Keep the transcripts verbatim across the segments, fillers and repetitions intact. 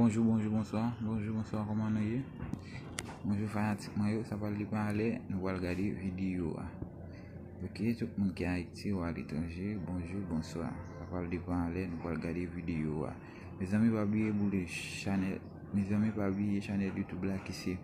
Bonjou, bonjou, bonswa. Bonjou, bonswa, kòman nou ye? Bonjou fanatik mwen yo, sa pral depann lè nou pral gade videyo a. Ok, tout moun ki Ayiti ou aletranje, bonjou, bonswa. Sa pral depann lè nou pral gade videyo a. Mezanmi, pa bliye boule chanèl, mezanmi, pa bliye chanèl YouTube la ki se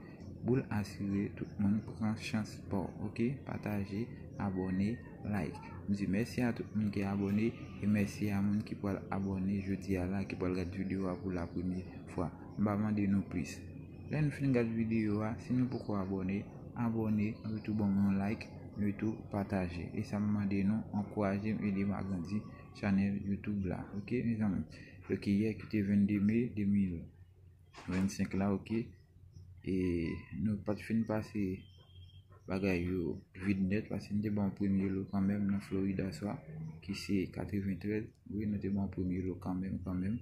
Boul Asire. Tout moun pran chans pa w, ok? Pataje, abòne, like. M di mèsi a tout moun ki abòne e mèsi a moun ki pral abòne jodi a la, ki pral gade videyo a pou la premye fwa. M pa mande nou plis. Lè nou fin gade videyo a, si nou poko abòne, abòne, epi tou ban m yon like, epi tou pataje. E sa m mande nou, ankouraje m, ede m agrandi chanèl YouTube la. Ok, mezanmi? Ok, yè ki te vennde me de mil vennsenk la, ok? E nou pa t fin pase bagay yo vid nèt, paske nou te ba yon premye lo kanmenm nan Florida swa, ki se katreventrèz. Wi, nou te ba yon premye lo kanmenm, kanmenm.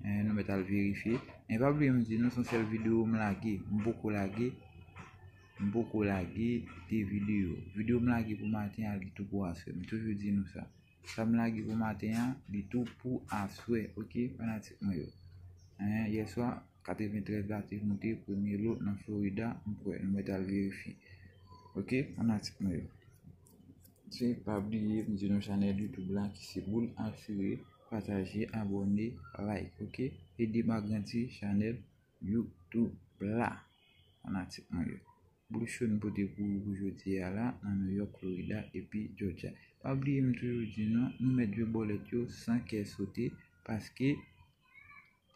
Eh, nou mèt al verifye. E pa bliye m di nou, se yon sèl videyo m lage. M poko lage. M poko lage de videyo. Videyo m lage pou maten an, li tou pou aswè. M toujou di nou sa. Sa m lage pou maten an, li tou pou aswè. Ok, fanatik mwen yo. Eh, yè swa, katreventrèz la te moute premye lo nan Florida, m kwè, nou mèt al verifye. Ok, fanatik mwen yo. Se pa bliye, m di nou chanèl YouTube la ki se Boul Asire, pataje, abòne, like, ok? Ede m agrandi chanèl YouTube la, fanatik mwen yo. Boul cho nou pote pou ou pou jodi a la, nan New York, Florida, epi Georgia. Pa bliye, m toujou di nou, nou mèt jwe bòlèt yo san kè sote, paske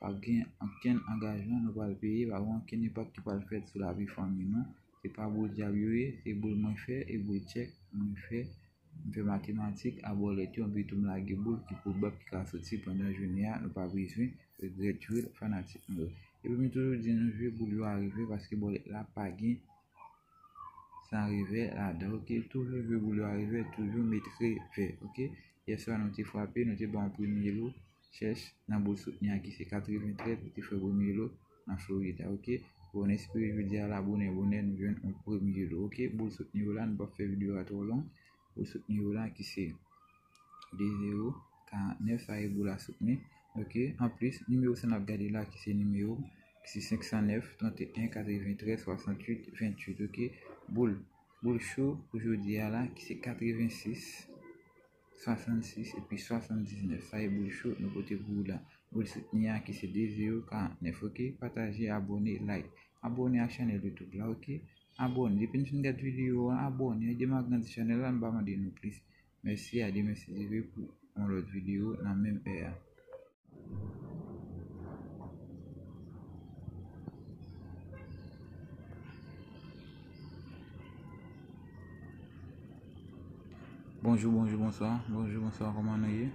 pa gen okenn angajman nou pral peye, pa gen okenn enpak ki pral fèt sou lavi fanmi nou. Se pa boudyab yo ye, se boul mwen fè, e boul tchèk mwen fè. M fè matematik a bòlèt yo, epi tou m lage boul ki pwobab ki ka soti pandan jounen an, nou pa bezwen regrèt jwe l, fanatik mwen yo. Epi m toujou di nou jwe boul yo a revè, paske bòlèt la pa gen san revè ladan, ok? Toujou jwe boul yo a revè, toujou met revè, ok? Yè swa nou te frape, nou te ba yon premye lo, chèch nan boul soutni a ki se katreventrèz, nou te fè premye lo nan Florida, ok? Bon, n espere jodi a la, bonè, bonè, nou jwenn yon premye lo, ok? Boul soutni yo la, nou p ap fè videyo a twò long. Boul soutni yo la ki se de zewo karant nèf, sa e boul a soutni, ok? Anplis, nimewo sa n ap gade la ki se nimewo, ki se senk san nèf, trant e en, katreventrèz, swasanntuit, venntuit, ok? Boul, boul cho pou jodi a la ki se katrevensis, swasannsis epi swasanndiznèf. Sa e boul cho nou pote pou ou la. Boul soutni a ki se de zewo karant nèf, ok? Pataje, abòne, like. Abòne ak chanèl YouTube la, ok? Abòne. Depi n fin gade videyo a, abòne. Ede m agrandi chanèl la, m pa mande nou plis. Mèsi a Dye, mèsi Dye pou yon lòt videyo nan menm è a. Bonjou, bonjou, bonswa. Bonjou, bonswa, kòman nou ye?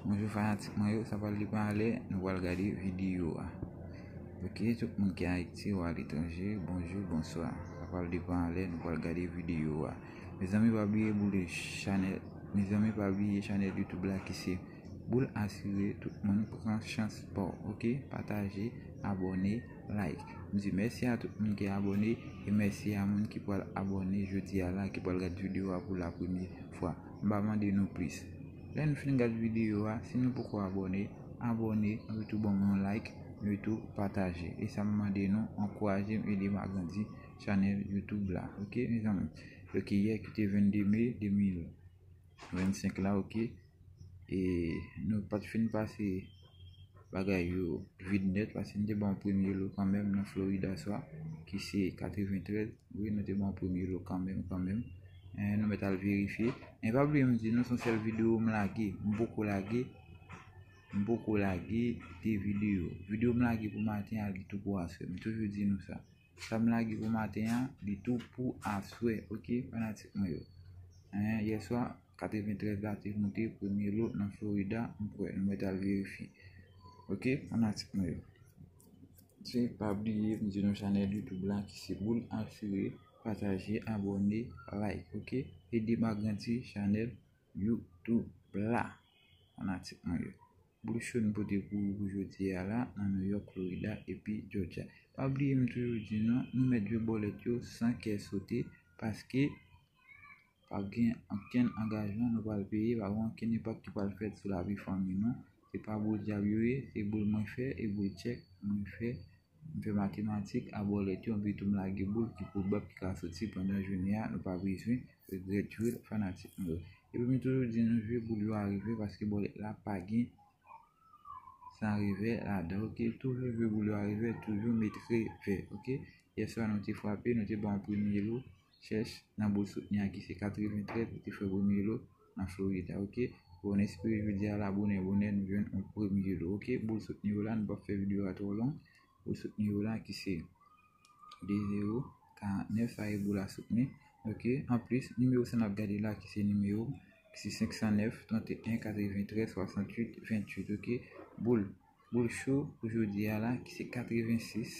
Bonjou fanatik mwen yo, sa pral depann lè nou pral gade videyo a. Ok, tout moun ki Ayiti ou aletranje, bonjou, bonswa. Sa pral depann lè nou pral gade videyo a. Mezanmi, pa bliye boule chanèl, mezanmi, pa bliye chanèl YouTube la ki se Boul Asire. Tout moun pran chans pa w, ok? Pataje, abòne, like. M di mèsi a tout moun ki abòne e mèsi a moun ki pral abòne jodi a la, ki pral gade videyo a pou la premye fwa. M pa mande nou plis. Lè nou fin gade videyo a, si nou poko abòne, abòne, epi tou ban m yon like, epi tou pataje. E sa m mande nou, ankouraje m, ede m agrandi chanèl YouTube la, ok, mezanmi? Ok, yè ki te vennde me de mil vennsenk la, ok? E nou pa t fin pase bagay yo vid nèt, paske nou te ba yon premye lo kanmenm nan Florida swa, ki se katreventrèz. Wi, nou te ba yon premye lo kanmenm, kanmenm. Eh, nou mèt al verifye. E pa bliye m di nou, se yon sèl videyo m lage, m poko lage, m poko lage de videyo. Videyo m lage pou maten an, li tou pou aswè. M toujou di nou sa. Sa m lage pou maten an, li tou pou aswè, ok, fanatik mwen yo. Eh, yè swa, katreventrèz la te moute premye lo nan Florida, m kwè, nou mèt al verifye. Ok, fanatik mwen yo. Se pa bliye, m di nou chanèl YouTube la ki se Boul Asire, pataje, abòne, like, ok? Ede m agrandi chanèl YouTube la, fanatik mwen yo. Boul cho nou pote pou ou pou jodi a la, nan New York, Florida, epi Georgia. Pa bliye, m toujou di nou, nou mèt jwe bòlèt yo san kè sote, paske pa gen okenn angajman nou pral peye, pa gen okenn enpak ki pral fèt sou lavi fanmi nou. Se pa boudyab yo ye, se boul mwen fè, e boul tchèk Mwen fè, m fè matematik, a bòlèt yo, anpi tou m lage boul ki pwobab ki ka soti pandan jounen an, nou pa bezwen regrèt jwe l, fanatik mwen yo. Epi m toujou di nou jwe boul yo a revè paske bòlèt la pa gen san revè ladan, oke? Toujou jwe boul yo a revè, toujou met revè, oke? Yèswa nou te frape, nou te ba yon premye lo, chèch nan boul soutni an ki se katreventrèz, nou te fè premye lo nan Florida, oke? Bon, n espere jodi a la, bonè, bonè, nou jwenn yon premye lo, oke? Boul soutni yo la, nou p ap fè videyo a twò long. Boul soutni yo la ki se de zewo karant nèf, sa e boul a soutni, oke? Anplis, nimewo sa n ap gade la ki se nimewo, ki se senk san nèf, trant e en, katreventrèz, swasanntuit, venntuit, oke? Boul, boul cho pou jodi a la ki se katrevensis,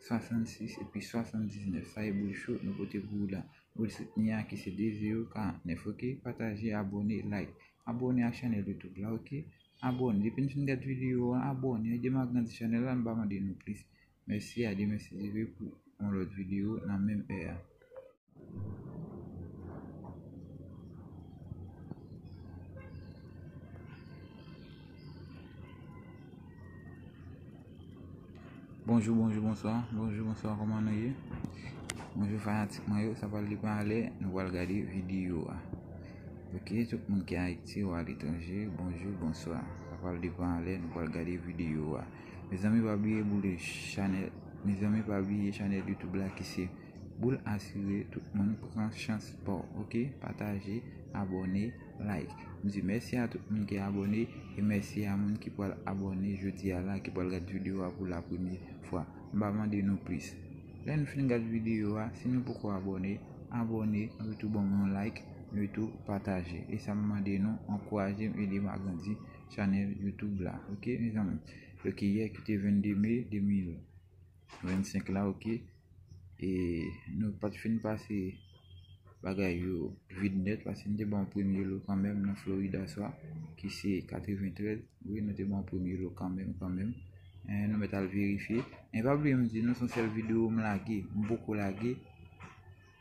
swasannsis epi swasanndiznèf. Sa e boul cho nou pote pou ou la. Boul soutni a ki se de zewo karant nèf, oke? Pataje, abòne, like. Abòne ak chanèl YouTube la, oke? Abòne. Depi n fin gad videyo a, abòne. Ede m agrandi chanèl la, m pa mande nou plis. Mèsi, a demen si Dye vle pou yon lòt videyo nan menm è a. Bonjou, bonjou, bonswa. Bonjou, bonswa, kòman nou ye? Bonjou, fanatik mwen yo. Sa pral depann a lè nou pral gade videyo a. Oke, tout moun ki Ayiti ou aletranje, bonjou, bonswa. Sa pral depann a lè nou pral gade videyo a. Mezanmi, pa bliye boule chanèl, mezanmi, pa bliye chanèl YouTube la ki se Boul Asire, tout moun pran chans pa w, oke? Pataje, abòne, like. M di mèsi a tout moun ki abòne e mèsi a moun ki pral abòne jodi a la, ki pral gad videyo a pou la premye fwa. M pa mande nou plis. Lè nou fin gad videyo a, si nou poko abòne, abòne, anpi tou ban m yon like, anpi tou pataje. E sa m mande nou, ankouraje m, ede m agrandi chanèl YouTube la, oke, mezanmi? Oke, yè ki te vennde me de mil vennsenk la, oke? E nou pa t fin pase bagay yo vid nèt, paske n te ba yon premye lo kanmenm nan Florida swa, ki se katreventrèz. Wi, nou te ba yon premye lo kanmenm, kanmenm. Eh, nou mèt al verifye. E pa bliye m di nou, se yon sèl videyo m lage. M poko lage.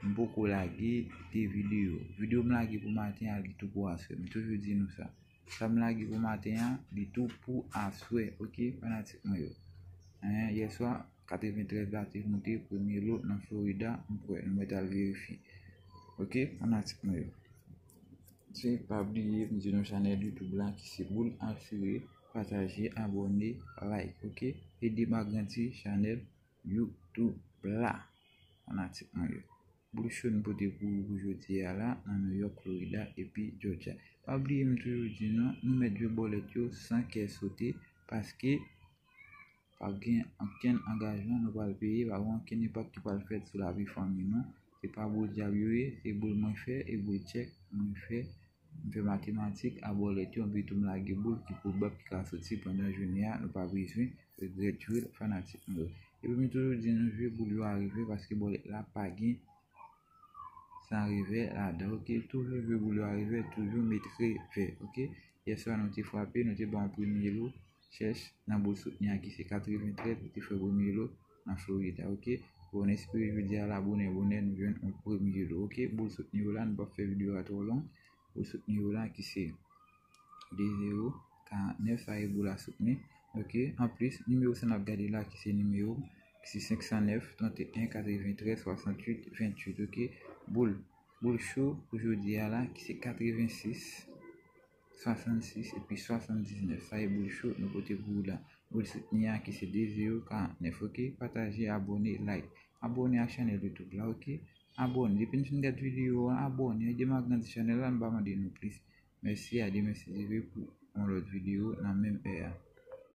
M poko lage de videyo. Videyo m lage pou maten an, li tou pou aswè. M toujou di nou sa. Sa m lage pou maten an, li tou pou aswè, oke, fanatik mwen yo. Eh, yèswa, katreventrèz la te moute premye lo nan Florida, m kwè, nou mèt al verifye. Oke, fanatik mwen yo. Se pa bliye, m di nou chanèl YouTube la ki se Boul Asire, pataje, abòne, like, oke? Ede m agrandi chanèl YouTube la, fanatik mwen yo. Boul cho n pote pou ou pou jodi a la, nan New York, Florida, epi Georgia. Pa bliye m toujou di nou, nou mèt jwe bòlèt yo san kè sote, paske pa gen okenn angajman nou pral peye, pa gen okenn enpak ki pral fèt sou lavi fanmi nou. Se pa boul dyab yo ye, se boul mwen fè, e boul tchèk mwen fè. M fè matematik a bòlèt yo, anpi tou m lage boul ki pwobab ki ka soti pandan jounen an, nou pa bezwen regrèt jwe l, fanatik mwen yo. Epi m toujou di nou jwe boul yo a revè, paske bòlèt la pa gen san revè ladan, oke? Toujou jwe boul yo a revè, toujou met revè, oke? Yèswa nou te frape, nou te ba yon premye lo, chèch nan boul soutni a ki se katreventrèz, nou te fè premye lo nan Florida, oke? Bon, n espere jodi a la, bonè, bonè, nou jwenn yon premye lo, oke? Boul soutni yo la, nou p ap fè videyo a twò long. Boul soutni yo la ki se de zewo karant nèf, sa e boul a soutni, oke? Anplis, nimewo sa n ap gade la ki se nimewo, ki se senk san nèf, trant e en, katreventrèz, swasanntuit, venntuit, oke? Boul, boul cho pou jodi a la ki se katrevensis, swasannsis epi swasanndiznèf. Sa e boul cho nou pote pou ou la. Boul soutni a ki se de zewo karant nèf, oke? Pataje, abòne, like. Abòne ak chanèl YouTube la, oke? Abòne. Depi n fin gad videyo a, abòne. Ede m agrandi chanèl la, m pa mande nou plis. Mèsi, a demen si Dye vle pou yon lòt videyo nan menm è a.